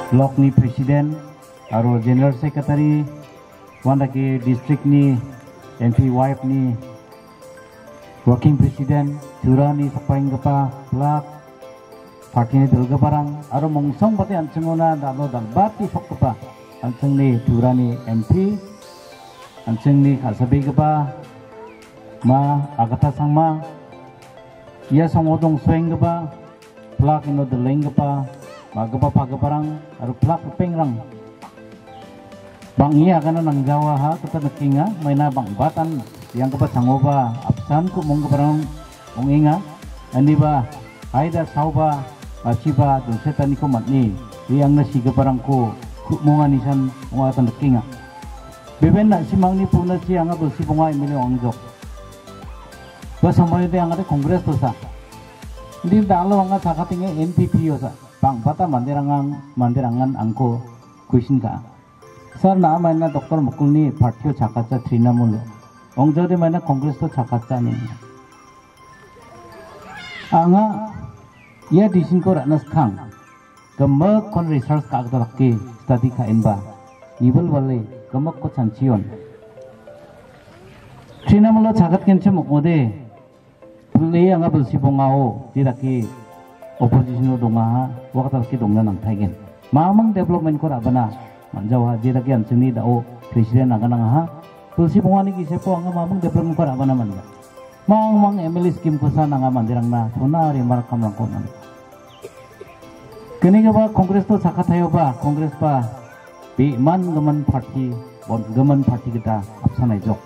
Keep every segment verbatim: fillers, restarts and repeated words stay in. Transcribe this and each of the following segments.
Block-ni president aro general secretary, uandake district-ni M P wife-ni working president, Turani sakbaenggipa, block, party-ni dilgiparang aro mongsongbate an·chingona dal·o dal·bate sokgipa an·chingni Turani M P, an·chingni ka·sabegipa Ma Agatha Sangma, ia songo dongsoenggipa, block-ino dilenggipa, ma·gipa pagiparang aro block ripengrang bang·e agana nangjawaha gita nikenga. Maina bang·batan ianggipa changoba apsan ku·monggiparang ong·enga. Aniba haida saoba, machiba dongsetaniko man·e, iangna sigiparangko ku·monganisan ong·a gita nikenga. Beben na·simangni punachi anga bilsi bonga M L A ong·angjok. Ba sambaide angade Congress-tosa. Indi dalo anga chakatenge N P P-osa. Bang·bata manderangan, manderangan angko question ka·a. Sir, na·a maina Doctor Mukulni party-o chakatsa Trinamool-o. Ong·jaode maina Congress-o chakatsa ine. Anga ia decision-ko ra·na skang. Gimikkon research ka·gita dake study ka·enba. Nibilbale gimikko chanchion. Trinamool-o chakatgenchim ong·ode. Pile anga bilsi bongao, jedake opposition-o dongaha, uakata dake dongna nangtaigen. Mamang development-ko ra·bana man·jaoha, jedake an·chingni da·o president aganangaha, bilsi bongani gisepo anga mamang development-ko ra·bana man·ja. Mangmang M L A scheme-kosa nanga manderangna, sona remark kamrangko man·ja. Knigipa Congress-o chakataioba, Congress-ba be·mangimin party, bon·gimin party gita apsan aijok.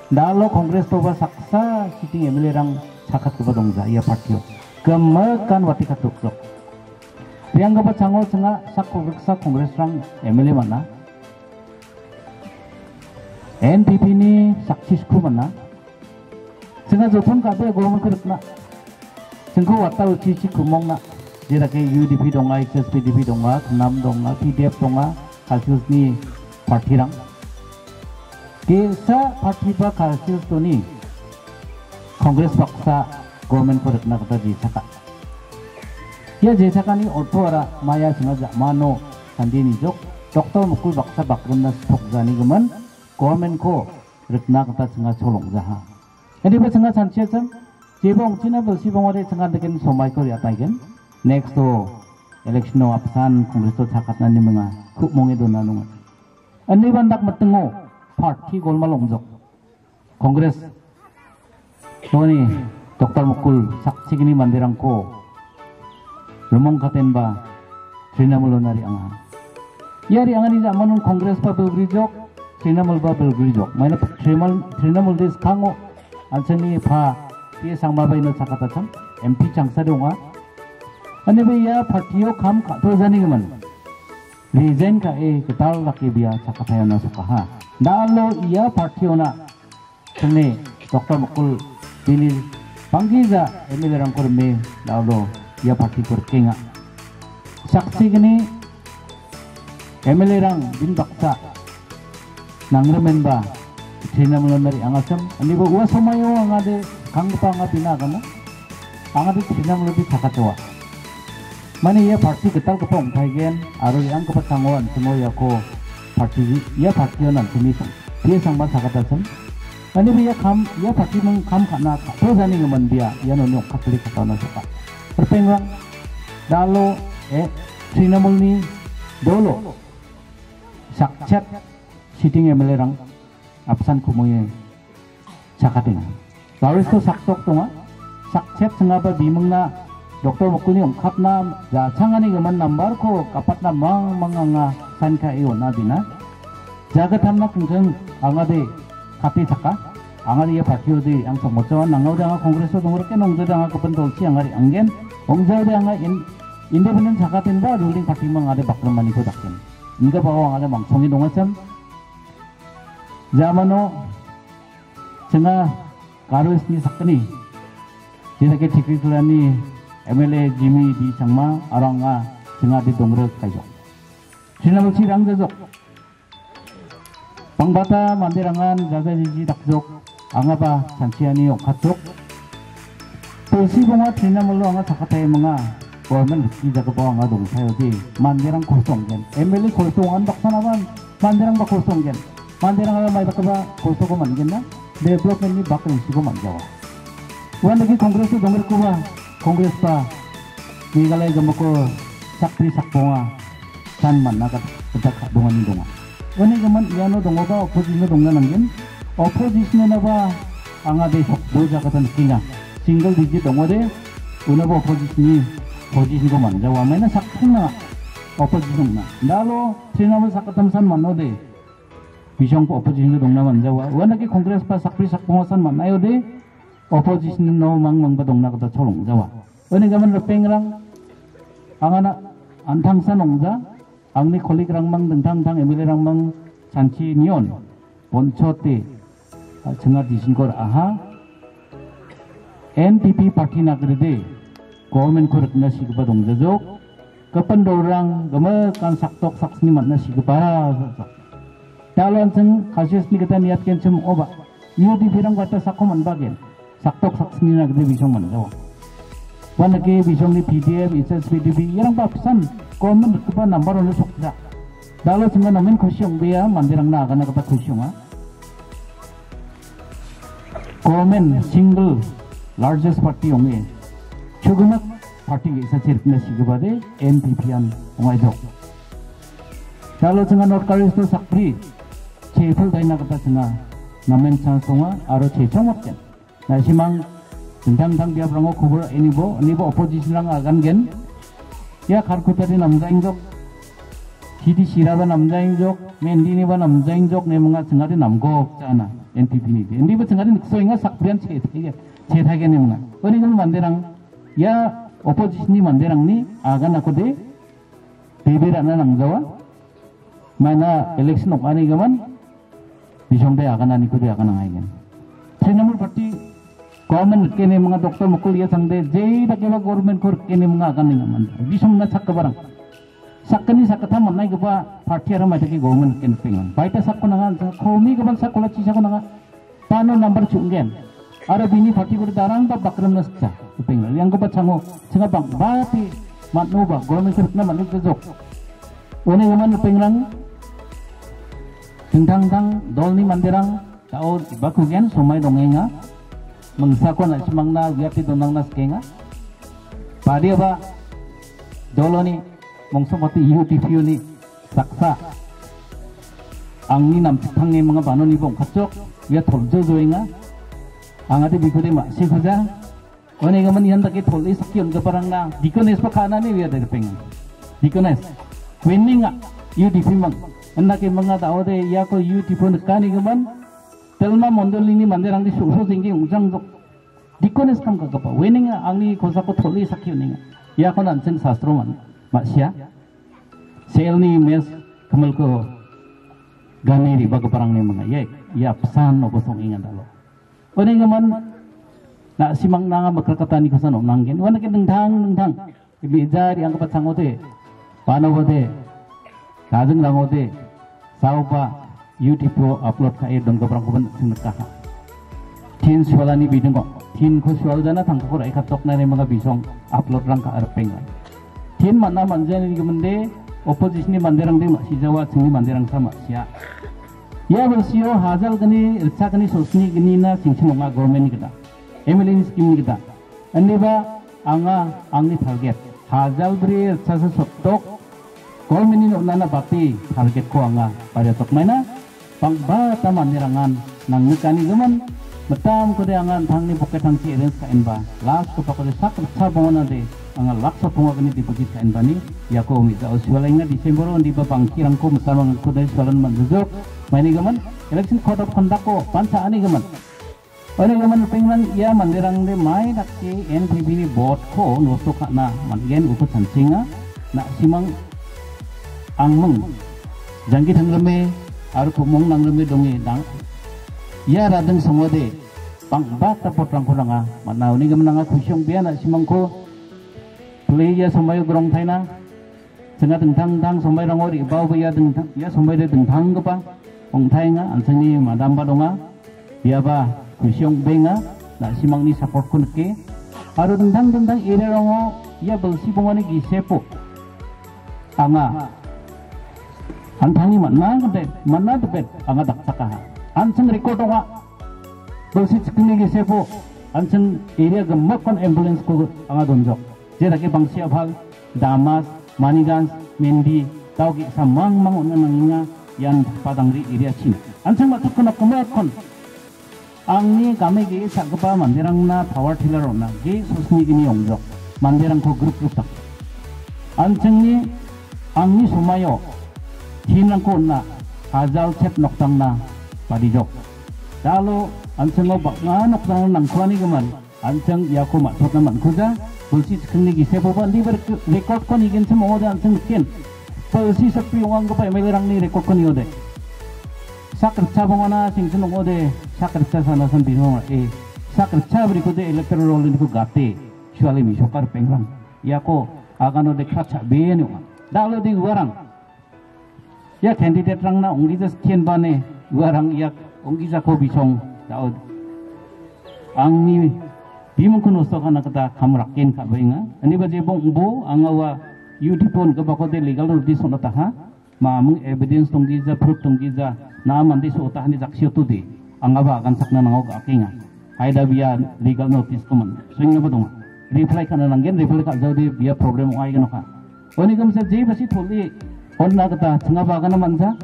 Dalo Congress-oba saksa sitting M L A-rang chakatgipa dongja ia party-o. Gimikan wati katokjok. Rianggipa chango chinga sak kolgriksa Congress-rang M L A man·a. N P P-ni sakchisku man·a. Chinga joton ka·be agomiko rikna. Chingko wata uchichi kumongna. Jedake U D P donga, H S P D P donga, Knam donga, P D F donga, Khalsisni party-rang. Ge·sa party-ba Khalsisni Congress baksa government-ko rikna gita jechaka. Ia jechakani orto ara maya chinga ja·mano sandini jok, Doctor Mukul baksa bakrimna sitokjanigimin government-ko rikna gita chinga cholongjaha. Adiba chinga chanchiachim, jeba ong·china bilsi bongade chinga deken somaiko re·ataigen. Next-o election-o apsan Congress-o chakatnani minga ku·monge dona nonga. Aniba dak mitingo party golmal ong·jok. Congress, oni Doctor Mukul sakchigni manderangko rimongkatenba Trinamool-ona re·anga. Ia re·angani ja·manon Congress-ba bilgrijok, Trinamool-ba bilgrijok. Maina Trinamool, Trinamool-de skango an·chingni pa P A Sangmaba ino chakatachim, M P changsade ong·a. Aniba ia party-o kam ka·tojanigimin. Resign ka·e gital dake bia chakataiona sokaha. Dalo ia party-ona chingni Doctor Mukul bini banggija M L A-rangko rime dalo ia party-ko rikenga. Saksigni M L A-rang bin baksa nangrimenba Trinamool-ona re·angachim. Aniba ua somaio angade kanggipa anga bina agana. Angade Trinamool-ode chakatoa. Mane ia party gitalgipa ong·taigen aro re·anggipa chango an·chingni iako party, ia party-o an·chingni song-, P A Sangma chakatachim. Mane ia kam, ia party-ming kam ka·na ka·tojanigimin bia ianoni ong·katpile katona soka. Ripengrang, dalo, e, Trinamool-ni dolo sakchet sitting M L A-rang apsan ku·monge chakatenga. Garis-o sakdok donga. Sakchet chingaba bimingna Doctor Mukulni ong·katna jachangani gimin nambar-ko gapatna mangmang anga sanka e on·a dina. Jagattamna kingking angade kate chaka. Angade ia party-ode ang sokmochonga, nangaode anga Congress-o dongrike, ong·jaode anga gipin dolchi anga re·anggen, ong·jaode anga in-, independent chakatenba ruling party-ming angade bakrimaniko daken. Ingipao angade mangsonge dongachim. Jamano chinga Garo Hills-ni sakgni, jedake Tikrikilani M L A Jimmy D Sangma aro anga chingade dongrik kaijok. Trinamool-chi re·angjajok. Bangbata manderangan jajajiji dakjok, angaba chanchiani ong·katjok. Tulsi bonga Trinamool-o anga chakatae manga. government rikgijagipa anga dongsaode manderang kosto ong·gen. M L A kosto ong·ani baksanaban manderangba kosto ong·gen. Manderangara maidakgipa kostoko man·genna, development-ni bak ringsiko man·jawa. Uandake Congress-o dongrikkoba, Congress-ba Meghalaya gimikko sakbri sakbonga san man·na gita ka·dongani donga. Uni gimin iano dongoba opposition-o dongna nanggen. Opposition-onaba anga de sokbo jagata nikenga. Single digit dongode, unaba opposition-ni position-ko man·jawa. Maina sakbri ong·a opposition ong·na. Dalo Trinamool sakgittam san man·ode, bisongko opposition-o dongna man·jawa. Uandake Congress-ba sakbri sakbonga san man·aiode, opposition-o mangmangba dongna gita chol ong·jawa. Uni gimin ripengrang, angana an·tangsan ong·ja, angni colleague-rangmang dingtang-dingtang M L A-rangmang sanchi nion, bonchote, a, ching·a decision-ko ra·aha. N P P party-na agrede, government-ko rikna sigipa dongjajok. Gipin dolrang gimikan saktok saksni man·na sigipara. Dalo an·ching Khasisni gita niatgenchim ong·oba, U D P-rang gita sakko man·bagen. Saktok saksnina gita bisong man·jawa. Uandake bisongni P D F, H S P D P, iarangba apsan government rikgipa number-ono sokja. Dalo ching·a namen kusi ong·bea, manderangna agana gita kusi ong·a. Government single largest party ong·e, chugimak party ge·sachi rikna sigipade N P P-an ong·aijok. Dalo ching·a North Karbi Hills-o sakbri chepil daina gita ching·a namen chance donga aro chechongmatgen. Na·simang dingtang-dingtang biaprango kobor inibo, inibo opposition-rang agangen. Ia Kharkutari namjaengjok, T D C-raba namjaengjok, Mendiniba namjaengjok, ne manga ching·ade namgok cha·ana, N P P-ni. Indiba ching·ade niksoenga sakbrian che-, che-, chetaigen ne manga. Uni gimin manderang, ia opposition-ni manderangni aganakode bebe ra·na nangjawa. Maina election ong·ani gimin, bisongde agananiko de agana nangaigen. Trinamool party government rikgeni manga Doctor Mukul ia sangde, je dakeba government-ko rikgeni manga aganenga man. Bisongna sakgiparang. Sakgni sakgittam man·aigipa party-ara maidake government rikgen ripenga. Baita sakko nanga, komigipa sakkola chisako nanga. Pano number chu ong·gen. Aro bini party-ko darangba bakrimna siksa. Ripeng. Ianggipa chango, ching·a bang·bate man·oba, government-ko rikna man·jajok. Uni gimin ripengrang, dingtang-dingtang dolni manderang, da·o ibakugen somai dongenga. Mingsako na·simangna uiate donangna sikenga. Badiaba doloni mongsongpati U D P-oni saksa angni namchiktangni manga banoniba ong·katjok, ia toljojoenga. Angade bikode ma·sikuja. Uni gimin ian dake tol·e sakki on·giparangna deaconess-ba ka·anani uiade ripenga. Deaconess. Winning-a U D P-mang. Indake manga da·ode iako U D P-o nikani gimin. Telma mondolini manderangde so·so jengge ong·jangjok. Deaconess kam ka·gipa. Winning-a angni kosako tol·e sakki on·enga. Iakon an·ching sastro man-, ma·sia. Selni mes kimilko gane re·bagiparangni manga. Ia, ia apsan noko song·enga dalo. Uni gimin, na·simangna anga mikrakgitanikosan on·angen. Uandake dingtang-dingtang. Ibe ija re·anggipa changode, banobade, dajingrangode, saoba U D P-o upload ka·e dongiparangkoba an·ching nikaha. Tin sualani bidingo, tinko sualjana tangkako ra·e katoknani manga bisong upload-rang ka·a ripenga. Tin man·a man·jani giminde, opposition-ni manderangde ma·sijawa, chingni manderangsa ma·sia. Ia bilsio hajalgni, ritchakni, sosnignina singchim ong·a government-ni gita, M L A-ni scheme-ni gita. Indiba anga angni target. Hajalbri ritchasa sotdok, government-ni on·ana bate target-ko anga bariatokmaina. Bang·bata manderangan nangnikanigimin, mitamkode anga an·tangni pocket-rangchi arrange ka·enba, last-gipakode sak ritcha bonganade anga lak sapongagni deposit ka·enbani iako me·jao sualenga. December-o indiba bangkirangko mitamangkode sualan man·jajok. Mainigimin, election code of conduct-o bancha anigimin. Ore gimin ripengrang, ia manderangde mai dake N P P-ni vote-ko nosto ka·na man·gen uko chanchienga. Na·simang angming jangki tangrime aro ku·mong nangrime donge dang-, ia rading songode bang·bata vote-rangko nanga man·a. Uni gimin anga kusi ong·bea na·simangko pile ia somaio grongtaina. Ching·a dingtang dingtang somairango re·baoba ia dingtang, ia somaide dingtanggipa ong·taenga, an·chingni madamba donga. Biaba kusi ong·benga, na·simangni support-ko nike. Aro dingtang dingtang area-rango ia bilsi bongani gisepo anga an·tangni man·a gita, man·a gita anga dakchakaha. An·ching record ong·a. Bilsi chikkingni gisepo an·ching area gimikkon ambulance-ko anga donjok. Jedake Bangsiaphal, Damas, Maniganj, Mendi, dao ge·sa mangmang on·a nangenga ian Padangri area-china. An·ching matchotko nokgimakkon angni game ge·e cha·gipa manderangna power tiller on·a ge sosni gni ongjok. Manderangko grup grup dak. An·chingni angni somaio tin-rangko on·a hajal chet noktangna badijok. Dalo an·chingo bang·a noktangna nangkuanigimin an·ching iako matchotna man·kuja. Bilsi chikkingni gisepoba indiba rek-, record-ko nigenchim ong·ode an·ching niken. Bilsi sakbri ong·anggipa M L A-rangni record-ko niode. Sak ritcha bongana sengchim ong·ode, sak ritcha sanasan bihong ra·e. Sak ritcha brikode electoral roll-niko gate. Suale misoka ripengrang. Iako aganode krat cha·bee ong·a. Dalo de uarang. Ia candidate-rangna ong·gija skienbane uarang ia ong·gijako bisong dao. Angni bimungko nosto ka·na gita kam rakken ka·baenga. Aniba jebong bo anga ua U D P on·gipakode legal notice on·ataha. Mamung evidence donggija, proof donggija, na mande so·otahani jaksiotude. Angaba agan sakna nango ga·akenga. Haida bia legal notice-ko man-, soengaba donga. Reply ka·na nanggen, reply ka·jaode bia problem ong·a iganoka. Oni gimsa je basi tol·e on·na gita chingaba agana manja,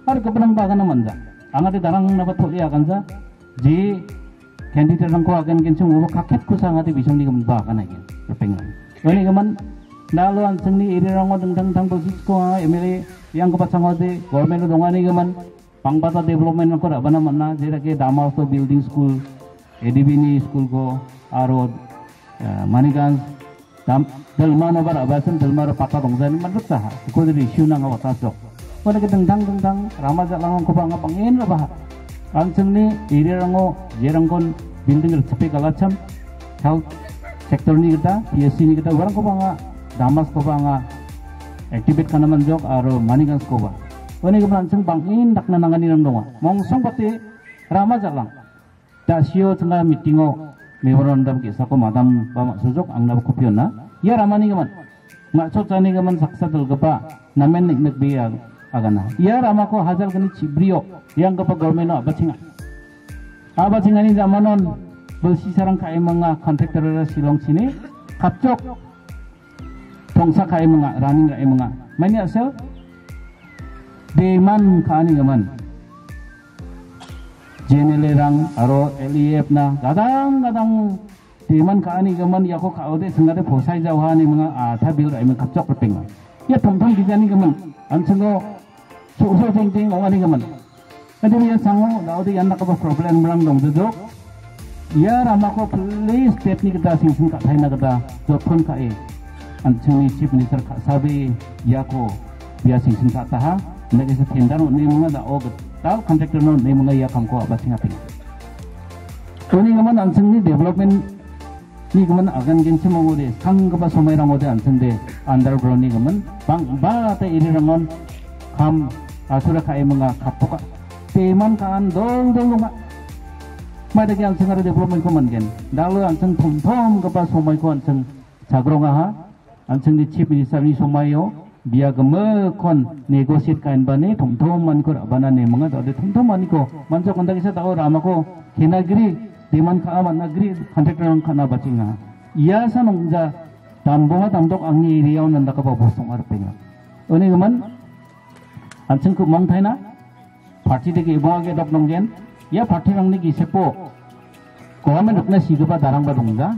aro gipinrangba agana manja. Angade darangnaba tol·e aganja, je candidate-rangko agangenchim uba kaketkosa angade bisongni gimba agana gen, ripengrang. Oni gimin, dalo an·chingni area-rango dingtang dingtang bilsiko anga M L A-rangko batsangode, government-o dongani gimin, Bangbata development-rangko ra·bana man·a, jedake Damaso building school, A D B ni school-ko, aro, eh, Maniganj, Dam-, Dilmanoba ra·basen, Dilmaro pata dongjani man·rikjaha. Uko diri issue nang·a watasok. Uko dake dingtang dingtang rama jal·angrangkoba anga bang·en ra·baha. An·chingni area-rango jerangkon building ritchipe galachim, health sector-ni gita, P S C-ni gita uarangkoba anga, Damaskoba anga activate ka·na man·jok aro Maniganskoba. Uni gimin an·ching bang·en dakna nanganirang donga. Mongsongbate rama jal·ang. Da·sio ching·a meeting-o memorandum ge·sako madam ba ma·sojok angnaba copy on·a. Ia ramani gimin, ma·sojani gimin saksa dilgipa namen niknikbea agana. Ia ramako hajal gni chibrio ianggipa government-o a·bachenga. A·bachengani jamanon bilsisarang ka·e manga contractor-ara Shillong chini kapchok tongsa ka·e manga, running ra·e manga. Maini a·sel? Demand ka·ani gimin. J N L A-rang aro L E F-na gadang gadang demand ka·ani gimin iako ka·ode singade posai jaoha ani manga atha bill ra·e manga kapchok ripenga. Ia tomtom gijani gimin. An·chingo so·so jeng jeng ong·ani gimin. Ade ia sango, da·ode ian dakgipa problem-rang dongjajok. Ia ramako please state-ni gita singsin ka·taina gita jotkon ka·e, an·chingni Chief Minister ka·sabe iako ia singsin ka·taha. Indakesa tender on·e manga da·o gital contractor-no on·e manga ia kamko a·bachengatenga. Uni gimin an·chingni development ni gimin agangenchim ong·ode, skanggipa somairangode an·chingde underground-ni gimin bang·bata irirangon kam asura ka·e manga kaptoka. Teman ka·an dol dol donga. Maidake an·ching aro development-ko man·gen. Dalo an·ching tomtomgipa somaiko an·ching chagrongaha. An·chingni Chief Minister-ni somaio bia gimikkon negotiate ka·enbani tomtomaniko ra·bana nemanga, da·ode tomtomaniko manjok andakisa da·o ramako kenagri, demand ka·a man·agri, contractor-rang ka·na bachenga. Ia san ong·ja dambonga damdok angni area-o nandakgipa bosong·a ripenga. Uni gimin an·ching ku·mangtaina, party dake ibonga ge·dok nonggen. Ia party-rangni gisepo government rikna sigipa darangba dongja.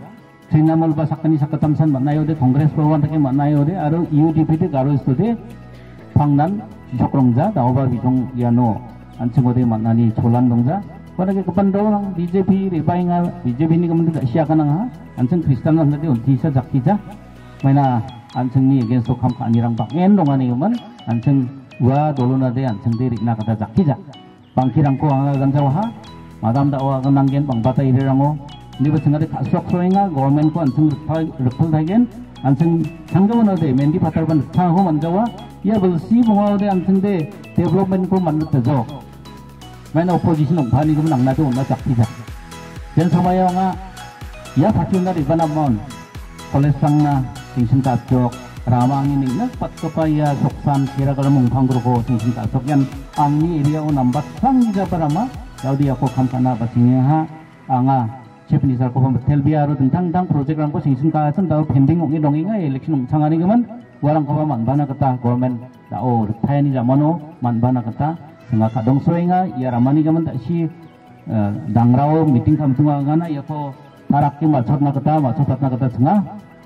Trinamool ba sakgni sakgittamsan man·aiode, Congress ba uan dake man·aiode, aro U D P de garo istode pangnan jok rongja, daoba bijong iano an·chingode man·ani cholan dongja. Uan dake gipin daorang B J P rebaenga, B J P-ni gimin dake sia ganangha, an·ching Kristian rang dake untisa jakkija. Maina an·chingni against-o kam ka·anirang bang·en dongani gimin, an·ching ua dolonade an·chingde re·na gita jakkija. Bangkirangko anga ganjawaha, madam da·o agananggen bangbata irirango. Indiba chingade ka·srok soenga, government-ko an·ching rikpa-, rikpiltaigen, an·ching sanggaonode, mendi patarban rikpako manjawa, ia bilsi bongaode an·chingde development-ko man·riktajok. Maina opposition ong·pani gimin angnade on·a jakkija. Den somaio anga Ia patuna ribanamon, college-rangna tengsin ka·chok, ramani ning·nikbatgipa ia soksan, keragalam mongpanggroko tengsin ka·chok. Ian angni area-o nambatsanggijaba rama, daode iako kam ka·na ba·sengenga. Anga Chief Minister-koba mitelbea aro dingtang dingtang project-rangko tengsin ka·achim dao pending ong·e dongenga, election ong·changanigimin uarangkoba man·bana gita government dao riktaeni jamano man·bana gita singa kadongsoenga. Ia ramani gimin da·si, eh, dangrao meeting kamtunga gana iako tarake ma·chotna gita, ma·chotatna gita singa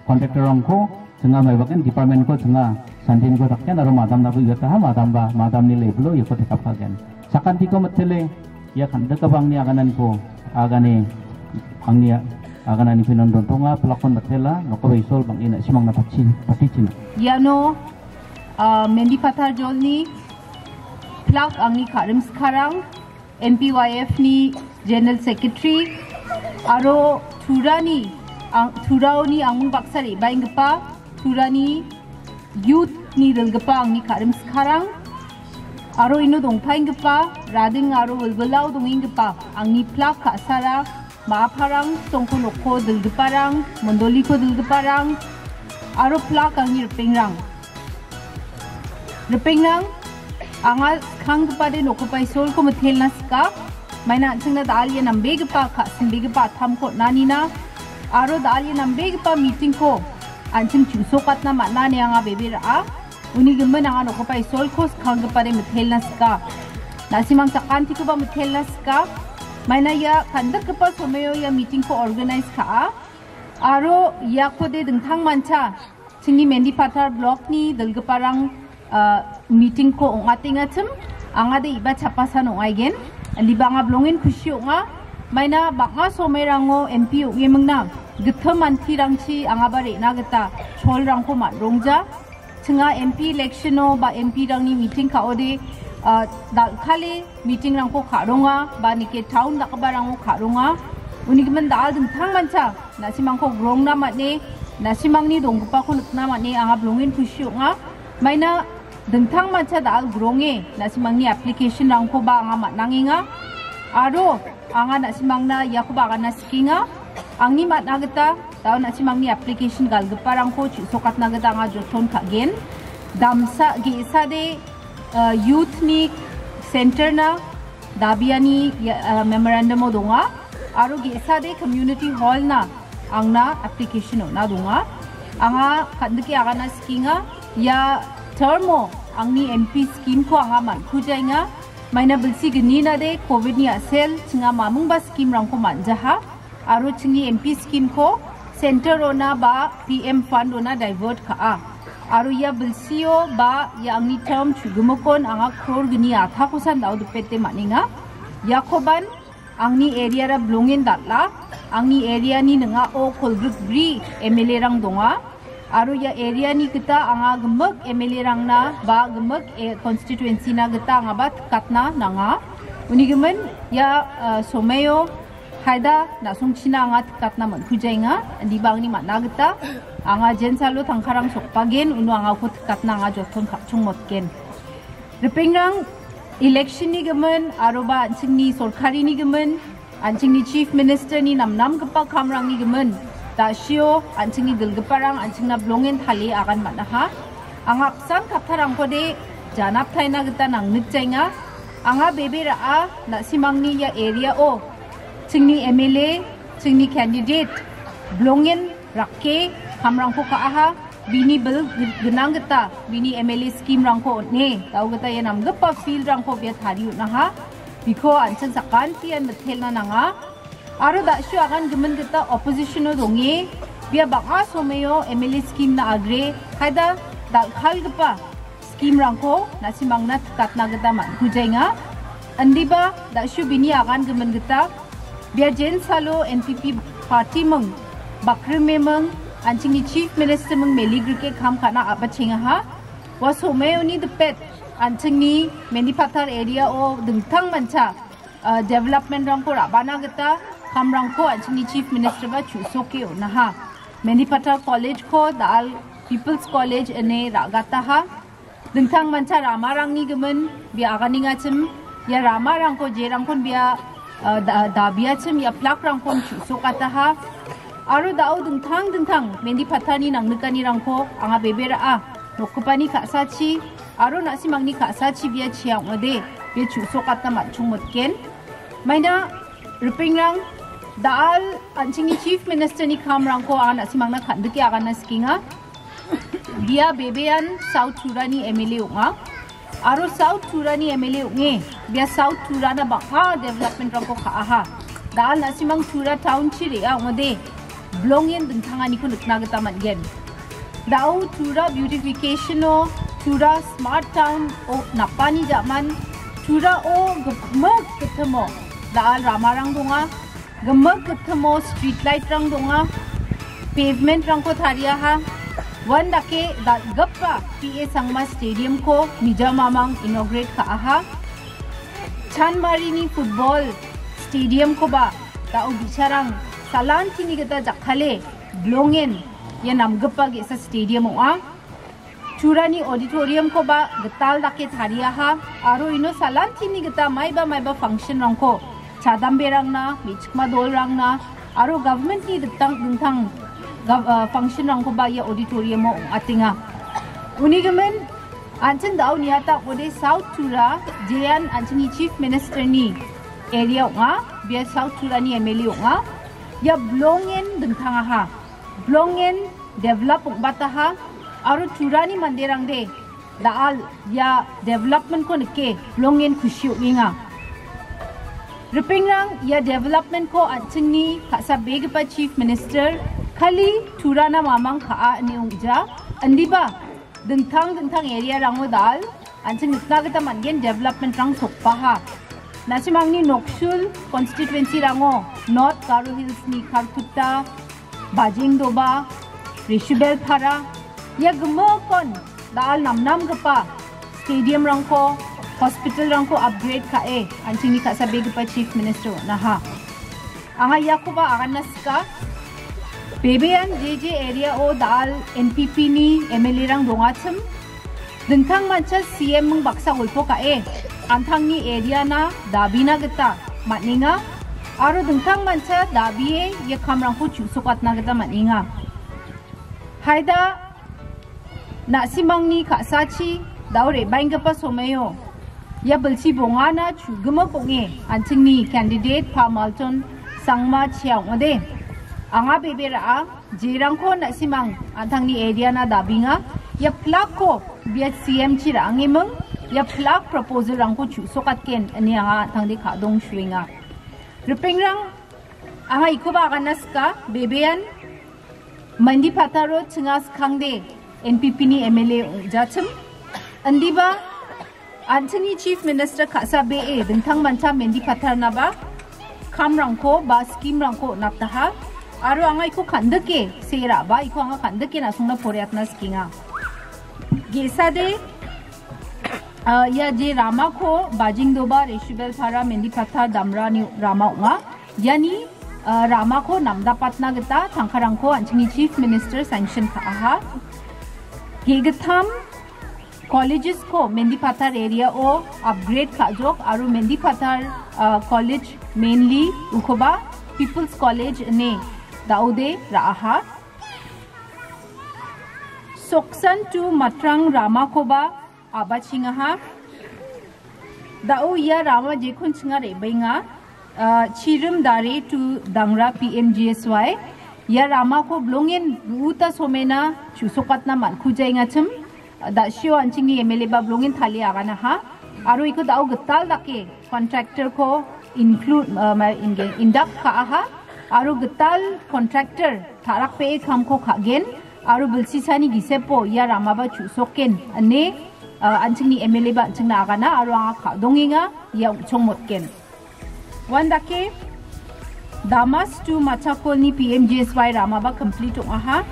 contractor-rangko singa maibaken department-ko singa santiniko daken aro madamnaba uiataha madamba, madamni level-o iako tekap ka·gen. Sakantiko mitele, ia kandikaba angni agananiko, agane, angni agananiko inon dontonga, pilakon mitela, nokoba Isol bang·e na·simangna patchi-, patichina. Iano, ah, Mendipathar jolni pilak angni ka·rim skarang, M P Y F-ni General Secretary, aro Turani, ang-, Turaoni angmung baksa re·baenggipa, Turani Youth-ni dilgipa angni ka·rim skarang, aro ino dongpaenggipa, rading aro wilwilao dongenggipa angni pilak ka·sara, ma·aparang, songko nokko dilgiparang, mondoliko dilgiparang, aro pilak angni ripengrang. Ripengrang, anga skanggipade nokoba Isolko mitelna sika, maina an·chingna dal·e nambegipa, ka·sinbegipa atamko on·anina, aro dal·e nambegipa meeting-ko an·ching chu·sokatna man·a ine anga bebe ra·a. Uni gimin anga nokoba Isolko skanggipade mitelna sika. Na·simang sakantikoba mitelna sika. Maina ia kandikgipa somoio ia meeting-ko organize ka·a. Aro iakode dingtangmancha chingni Mendipathar block-ni dilgiparang, ah, meeting-ko ong·atengachim, angade iba chapasan ong·aigen. Indiba anga bilongen kusi ong·a. Maina bang·a somoirango M P ong·emingna gittim antirangchi angaba re·na gita cholrangko man·rongja. Chinga M P election-o ba M P-rangni meeting ka·ode, ah, dal·kale meeting-rangko ka·ronga, ba nike town dakgiparango ka·ronga. Uni gimin dal dingtangmancha na·simangko grongna man·e, na·simangni donggipako nikna man·e anga bilongen kusi ong·a. Maina dingtangmancha dal gronge na·simangni application-rangkoba anga man·angenga. Aro anga na·simangna iakoba agana sikenga. Angni man·a gita dao na·simangni application galgiparangko chu·sokatna gita anga joton ka·gen. Damsa ge·sade, eh, youth-ni center-na dabiani, eh, memorandum-o donga. Aro ge·sade community hall-na angna application on·a donga. Anga kandike agana sikenga, ia term-o angni M P scheme-ko anga man·kujaenga. Maina bilsi gninade covid-ni a·sel chinga mamingba scheme-rangko man·jaha. Aro chingni M P scheme-ko center-ona ba P M fund-ona divert ka·a. Aro ia bilsio ba ia angni term chu·gimikon anga crore gni atakosan dao dipete man·enga. Iakoban angni area-ra bilongen dal·a. Angni area-ni ning·ao kolgrikbri M L A-rang donga. Aro ia area-ni gita anga gimik M L A-rangna ba gimik, eh, constituency-na gita angaba tikatna nanga. Uni gimin ia, eh, somoio kaida na·songchina anga tikatna man·kujaenga. Indiba angni man·a gita anga jensalo tangkarang sokbagen, uno anga uko tikatna anga joton ka·chongmotgen. Ripengrang, election-ni gimin aroba an·chingni sorkarini gimin, an·chingni Chief Minister-ni namnamgipa kamrangni gimin, da·sio an·chingni dilgiparang an·chingna bilongen talie agan man·aha. Anga apsan kattarangkode janaptaina gita nangnikjaenga. Anga bebe ra·a, na·simangni ia area-o chingni M L A, chingni candidate bilongen rake kamrangko ka·aha, bini bil gnang gita bini M L A scheme-rangko on·e, dao gita ia namgipa field-rangko bia tarie on·aha. Biko an·ching sakantian mitelna nanga. Aro da·sio agan gimin gita opposition-o donge, bia bang·a somoio M L A scheme-na agre, kaida dal·kalgipa scheme-rangko na·simangna tikatna gita man·kujaenga. Indiba da·sio bini agan gimin gita bia jensalo N P P party-ming, bakrimeming, an·chingni Chief Minister-ming meligrike kam ka·na a·bachengaha. Ua somoioni dipet an·chingni Mendipathar area-o dingtangmancha, ah, development-rangko ra·bana gita kamrangko an·chingni Chief Minister-ba chu·soke on·aha. Mendipathar College-ko da·al People's College ine ra·gataha. Dingtangmancha ramarangni gimin bia aganengachim, ia ramarangko jerangkon bia, ah, da-, dabiachim ia plaque-rangkon chu·sokataha. Aro da·o dingtang dingtang Mendipathar-ni nangnikanirangko anga bebe ra·a. Nokgipani ka·sachi aro na·simangni ka·sachi bia chia ong·ode, bia chu·sokatna man·chongmotgen. Maina ripengrang, da·al an·chingni Chief Minister-ni kamrangko anga na·simangna kan·dike agana sikenga. Bia bebean South Turani M L A ong·a. Aro South Turani M L A ong·e, bia South Turana bang·a development-rangko ka·aha. Da·al na·simang Tura town-chi re·a ong·ode, bilongen dingtanganiko nikna gita man·gen. Da·o Tura beautification-o, Tura smart town-o napani ja·man, Tura-o gimik gitimo da·al ramarang donga. Gimik gitimo street light-rang donga, pavement-rangko tariaha, uandake dal·gipa P A Sangma Stadium-ko mijamamang inaugurate ka·aha. Chanmarini football stadium-koba da·o bi·sarang salantini gita jakkale bilongen ia namgipa ge·sa stadium ong·a. Turani auditorium-koba gital dake tariaha, aro ino salantini gita maiba maiba function-rangko, chadamberangna, me·chikma dolrangna, aro government-ni dingtang dingtang gov-, ah, function-rangkoba ia auditorium-o ong·atenga. Unigimin, an·ching da·o niata ong·ode South Tura, jean an·chingni Chief Minister-ni area ong·a, bia South Turani M L A ong·a, ia bilongen dingtangaha. Bilongen develop ong·bataha aro Turani manderangde da·al ia development-ko nike bilongen kusi ong·enga. Ripengrang, ia development-ko an·chingni ka·sabegipa Chief Minister kali Turana mamang ka·a ine ong·ja, indiba dingtang dingtang area-rango da·al an·ching nikna gita man·gen development-rang sokbaha. Na·simangni noksul constituency-rango North Garo Hills-ni Kharkutta, Bajengdoba, Reshubelpara, ia gimikon da·al namnamgipa stadium-rangko, hospital-rangko upgrade ka·e an·chingni ka·sabegipa Chief Minister on·aha. Anga iakoba agana sika. Bebean je je area-o da·al N P P-ni M L A-rang dongachim, dingtang mancha C M ming baksa golpo ka·e, an·tangni area-na dabina gita man·enga, aro dingtang mancha dabie ia kamrangko chu·sokatna gita man·enga. Haida na·simangni ka·sachi da·o re·baenggipa somoio ia bilsi bongana chu·gimik ong·e an·chingni candidate Pa Malton Sangma chia ong·ode. Anga bebe ra·a, jerangko na·simang an·tangni area-na dabinga, ia flag-ko bia C M-chi ra·angeming, ia flag proposal-rangko chu·sokatgen ine anga an·tangde ka·dong suenga. Ripengrang, anga ikoba agana sika, bebean Mendipathar-o chinga skangde N P P-ni M L A ong·jachim. Indiba an·chingni Chief Minister ka·sabee dingtang mancha Mendipatharnaba kamrangko ba scheme-rangko on·ataha. Aro anga iko kan·dike sera ba iko anga kan·dike na·songna poraiatna sikenga. Ge·sade, ah, ia je ramako Bajingdoba, Reshubelpara, Mendipathar, Damrani rama ong·a. Iani, ah, ramako namdapatna gita tangkarangko an·chingni Chief Minister sanction ka·aha. Ge·gittam colleges-ko Mendipathar area-o upgrade ka·jok aro Mendipathar, ah, College mainly ukoba People's College ine da·ode ra·aha. Soksan to Matrang ramakoba a·bachengaha. Da·o ia rama jekon chinga re·baenga, ah, Chirim Dare to Dangra P M G S Y. Ia ramako bilongen ru·uta somena chu·sokatna man·kujaengachim. Da·sio an·chingni M L A ba bilongen talie aganaha. Aro iko da·o gital dake contractor-ko include, ah, ma-, inge, induct ka·aha. Aro gital contractor ta·rakbee kamko ka·gen. Aro bilsisani gisepo ia ramaba chu·sokgen ine, ah, an·chingni M L A ba an·chingna agana aro anga ka·dongenga ia ong·chongmotgen. Uandake Damas to Machakolni P M G S Y ramaba complete ong·aha.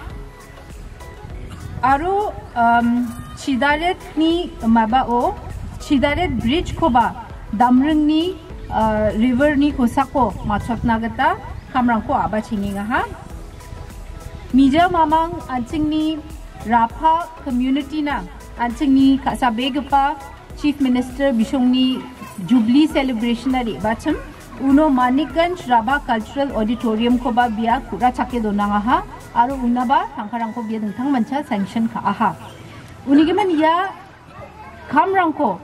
Aro, um, Chidaretni mabao, Chidaret Bridge-koba Damringni, ah, river-ni kosako machotna gita kamrangko a·bachengengaha. Mija mamang an·chingni Rapha community-na an·chingni ka·sabegipa Chief Minister bisongni Jubilee celebration-na re·bachim. Uno Manikganj Rabha Cultural Auditorium-koba bia ku·rachake donangaha aro unaba tangkarangko bia dingtangmancha sanction ka·aha. Unigimin ia kamrangko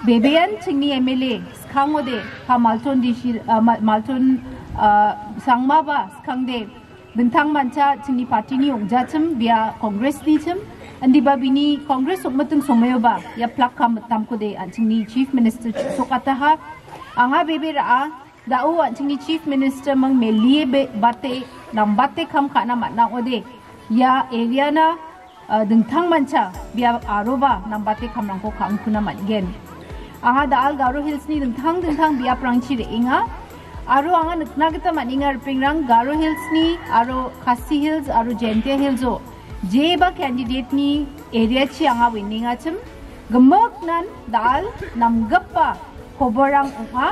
bebean chingni M L A skangode ha Malton D C, ah, Ma-, Malton, ah, Sangmaba skangde dingtangmancha chingni party-ni ong·jachim, bia Congress-nichim, indiba bini Congress ong·miting somoioba ia plak kam mitamkode an chingni Chief Minister chu·sokataha. Anga bebe ra·a, da·o an chingni Chief Minister mang melie be-, bate, nambate kam ka·na man·a ong·ode. Ia area-na, ah, dingtangmancha bia aroba nambate kamrangko ka·angkuna man·gen. Anga da·al Garo Hills-ni dingtang dingtang biaprangchi re·enga. Aro anga nikna gita man·enga ripengrang Garo Hills-ni aro Khasi Hills aro Jaintia Hills-o jeba candidate-ni area-chi anga winengachim. Gimiknan da·al namgipa koborang ong·a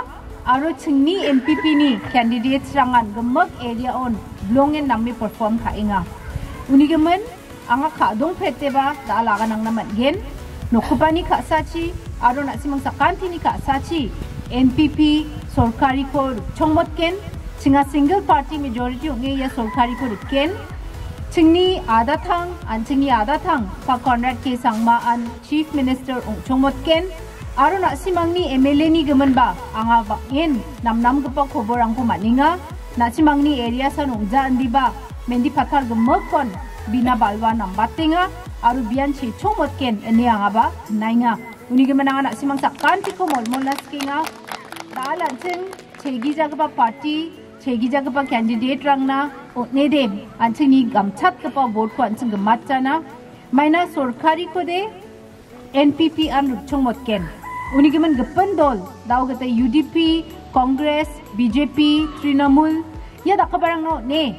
aro chingni N P P-ni candidates-rangan gimik area-on bilongen name perform ka·enga. Unigimin anga ka·dongpreteba da·al aganangna man·gen. Nokgipani ka·sachi aro na·simang sakantini ka·sachi N P P sorkariko rikchongmotgen. Chinga single party majority ong·e ia sorkariko rikgen. Chingni adatang, an chingni adatang, Pa Conrad K Sangma an Chief Minister ong·chongmotgen. Aro na·simangni M L A-ni giminba anga bang·en namnamgipa koborangko man·enga. Na·simangni area san ong·ja indiba Mendipathar gimikkon bina balwa nambatenga aro bian chechongmotgen ine angaba naenga. Unigimin anga na·simang sakantiko molmolna sikenga. Da·al an·ching chegijagipa party, chegijagipa candidate-rangna on·ede an·chingni gamchatgipa vote-ko an·ching gimatjana. Maina sorkarikode N P P an rikchongmotgen. Unigimin gipin dol, da·o gita U D P, Congress, B J P, Trinamool, ia dakgiparangna on·e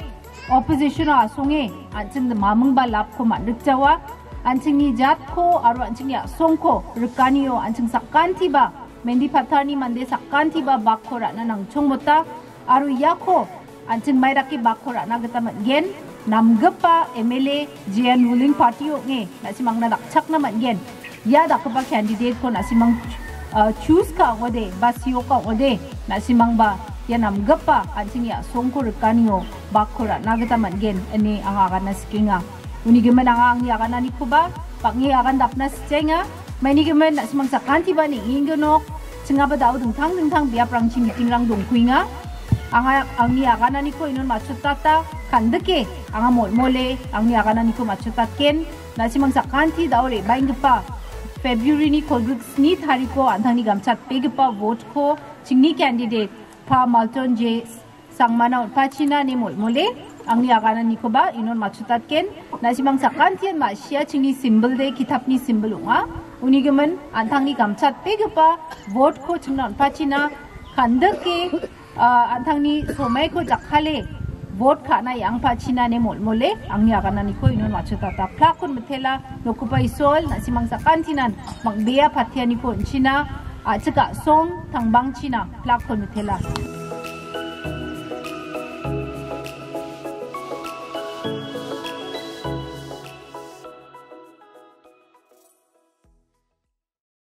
opposition-o asonge an·ching mamingba lapko man·rikjawa. An·chingni jatko aro an·chingni a·songko rikanio an·ching sakantiba, Mendipatharni mande sakantiba bakko ra·na nangchongmota. Aro iako an·ching maidake bakko ra·na gita man·gen. Namgipa M L A jean ruling party ong·e na·simangna dakchakna man·gen. Ia dakgipa candidate-ko na·simang, ah, choose ka ong·ode ba sioka ong·ode na·simangba ia namgipa an·chingni a·songko rikanio bakko ra·na gita man·gen ine anga agana sikenga. Unigimin anga angni agananikoba bang·e agandapna sitenga. Mainigimin na·simang sakantiba neng·engenok, chingaba da·o dingtang dingtang biaprangchi mitingrang dongkuenga. Anga angni agananiko inon matchotata, kandike anga molmole angni agananiko matchotatgen. Na·simang sakanti da·o re·baenggipa February-ni kolgrik sni tariko an·tangni gamchatbegipa vote-ko chingni candidate Pa Malton J Sangmana on·pachina ine molmole angni agananikoba inon matchotatgen. Na·simang sakantian ma·sia chingni symbol de kitapni symbol ong·a. Unigimin an·tangni gamchatbegipa vote-ko chingna on·pachina kandike, ah, an·tangni somaiko jakkale vote ka·na iangpachina ine molmole angni agananiko inon matchotata. Plakkon mitela, nokgipa Isol, na·simang sakantinan bang·bea patianiko on·china, a·chik a·song tangbangchina plakkon mitela.